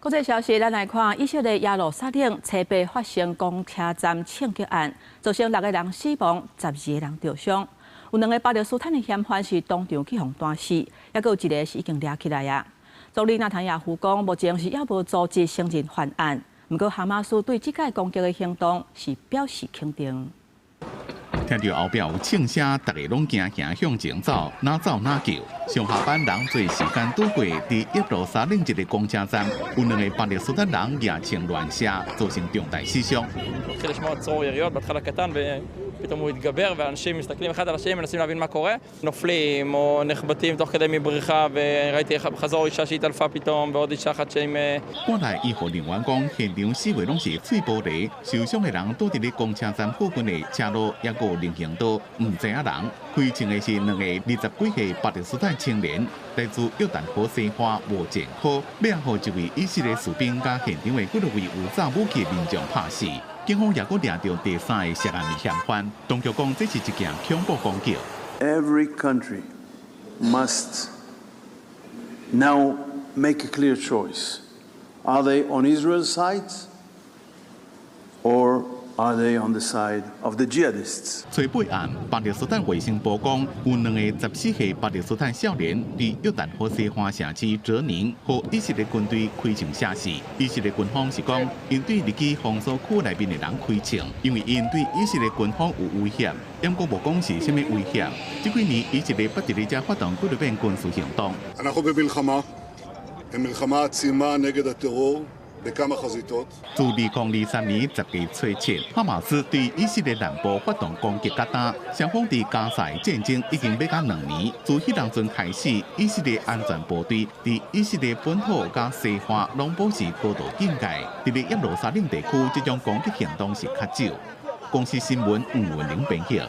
國際消息，咱來看以色列耶路撒冷初八發生公車站槍擊案，造成六個人死亡，12個人著傷。有兩個巴勒斯坦的嫌犯是當場去予彈死，抑閣有一個是已經掠起來啊。總理納坦雅胡講，目前是猶無組織承認犯案，毋過哈馬斯對這擺攻擊的行動是表示肯定。聽著後壁有槍聲，逐家攏驚驚向前走，哪走哪叫。上下班人濟時間拄過，佇耶路撒冷一個公車站，有兩個巴勒斯坦人舉槍亂射，造成重大死傷。 פתאום הוא התגבר ואנשים מסתכלים אחד על השני, מנסים להבין מה קורה. נופלים או נחבטים תוך כדי מבריחה, וראיתי חזור אישה שהתעלפה פתאום ועוד אישה אחת שעם 趕來醫護人員講，現場四圍攏是碎玻璃，受傷的人倒佇咧公車站附近的車路，抑閣有人行道，毋知影人。開槍的是兩個20幾歲巴勒斯坦青年，來自約旦河西岸無前科，尾仔予一位以色列士兵佮現場的幾落位有炸武器的民眾拍死。警方也閣掠著第三个涉案的嫌犯，當局講這是一件恐怖攻擊。 Every country must now make a clear choice. Are they on Israel's side or are they on the side of the jihadists? 初八暗，巴勒斯坦衛生部講，有兩個14歲巴勒斯坦少年佇約旦河西岸城市哲寧，予以色列軍隊開槍射死。以色列軍方是講，𪜶對入去封鎖區內面的人開槍，因為𪜶對以色列軍方有威脅，毋過無講是啥物威脅。這幾年以色列捌佇咧遮發動幾落遍軍事行動。 אנחנו במלחמה, במלחמה עצימה נגד הטרור. בכמה חזיתות. 自2023年10月初7，哈馬斯對以色列南部發動攻擊到今，雙方佇加薩的戰爭已經欲到2年。自彼當陣開始，以色列安全部隊佇以色列本土佮西岸攏保持高度警戒。佇咧耶路撒冷地區，這種攻擊行動是較少。公視新聞吳文玲編譯。